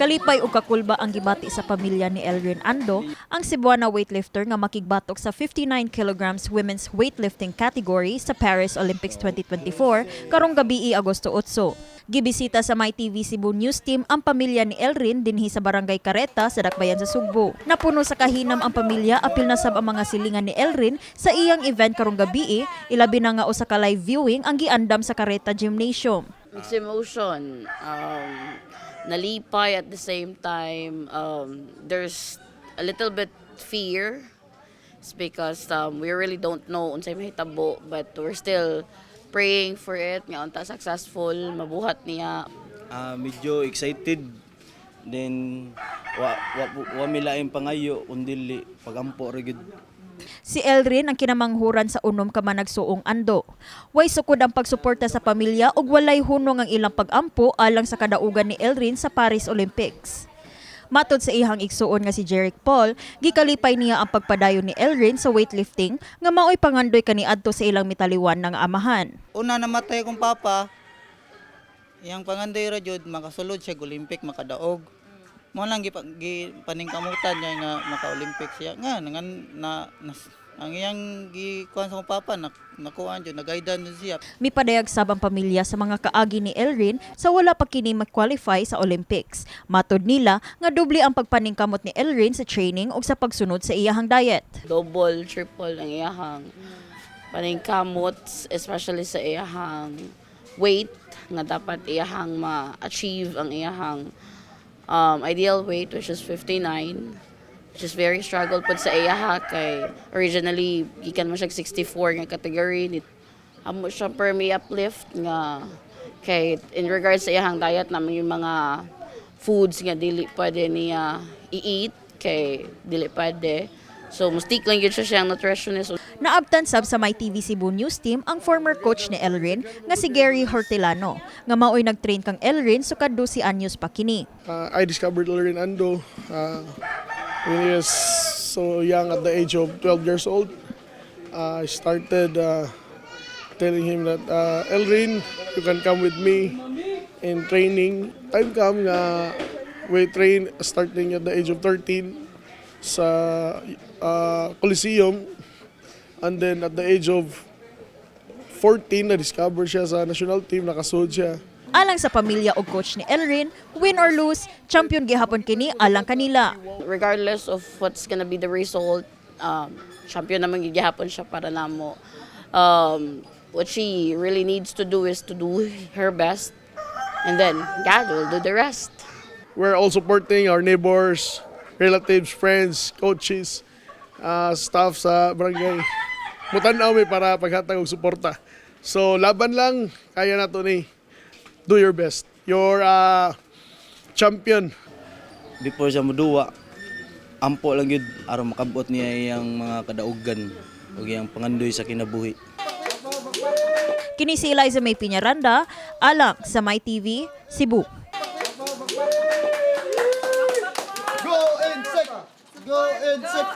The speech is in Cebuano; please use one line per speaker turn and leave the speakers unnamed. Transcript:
Kalipay ug kakulba ang gibati sa pamilya ni Elreen Ando, ang Cebuana weightlifter nga makigbatok sa 59 kilograms women's weightlifting category sa Paris Olympics 2024 karong gabii, Agosto 8. Gibisita sa MyTV Cebu News Team ang pamilya ni Elreen dinhi sa Barangay Careta sa Dakbayan sa Sugbo. Napuno sa kahinam ang pamilya, apil na sab ang mga silingan ni Elreen sa iyang event karong gabii, ilabi na nga usa ka live viewing ang giandam sa Careta Gymnasium.
Mixed emotion. Nalipay at the same time, there's a little bit fear. It's because we really don't know unsay mahitabo, but we're still praying for it nga unta successful mabuhat niya.
Ah, medyo excited. Then wa mi laing pangayo kundili pagampo ra gyud.
Si Elreen ang kinamanghuran sa 6 ka managsuong Ando. Way sukod ang pagsuporta sa pamilya ug walay hunong ang ilang pag-ampo alang sa kadaugan ni Elreen sa Paris Olympics. Matod sa iyang igsuon nga si Jeric Paul, gikalipay niya ang pagpadayon ni Elreen sa weightlifting nga maoy pangandoy kaniadto sa ilang mitaliwan ng amahan.
Una namatay akong papa, iyang pangandoy ra jud makasulod siya og Olympic, makadaog. Mo lang gipaningkamutan niya nga maka-Olympic siya. Nga ngan na, ang iyang gikuan sa akong papa na, nakuan jud, nagaidan jud siya.
Mipadayag sab ang pamilya sa mga kaagi ni Elreen sa wala pa kini mag-qualify sa Olympics. Matod nila nga doble ang pagpaningkamot ni Elreen sa training ug sa pagsunod sa iyahang diet.
Double, triple ang iyahang paningkamot, especially sa iyahang weight nga dapat iyahang ma-achieve ang iyahang ideal weight, which is 59, which is very struggle pud sa iyaha kay originally gikan mo siya 64 nga category ni. Amo siya per may uplift nga kay in regards sa iyahang diet naman, yung mga foods nga dili pwede niya i-eat kay dili pwede, so mo-stick lang gyud siya siyang nutritionist.
Naabtan sab sa MyTV Cebu News Team ang former coach ni Elreen nga si Gary Hortelano nga maoy nag-train kang Elreen sukad 12 anyos pa kini.
I discovered Elreen Ando when he was so young, at the age of 12 years old. I started telling him that, "Elreen, you can come with me in training." Time come nga we train starting at the age of 13 sa Coliseum, and then at the age of 14, na-discover siya sa national team, nakasulod siya.
Alang sa pamilya ug coach ni Elreen, win or lose, champion gihapon kini alang kanila.
Regardless of what's gonna be the result, champion naman gihapon siya para namo. What she really needs to do is to do her best, and then God will do the rest.
We're all supporting our neighbors, relatives, friends, coaches, staff sa barangay. Mutanaw mi para paghatag og suporta. So laban lang, kaya nato ni. Do your best. You're a champion.
Before siya muduwa, ampo lang gyud aron makabot niya iyang mga kadaugan ug iyang pangandoy sa kinabuhi.
Kini si Eliza May Piñaranda, alang sa MyTV, Cebu.
Go Insect! Go Insect!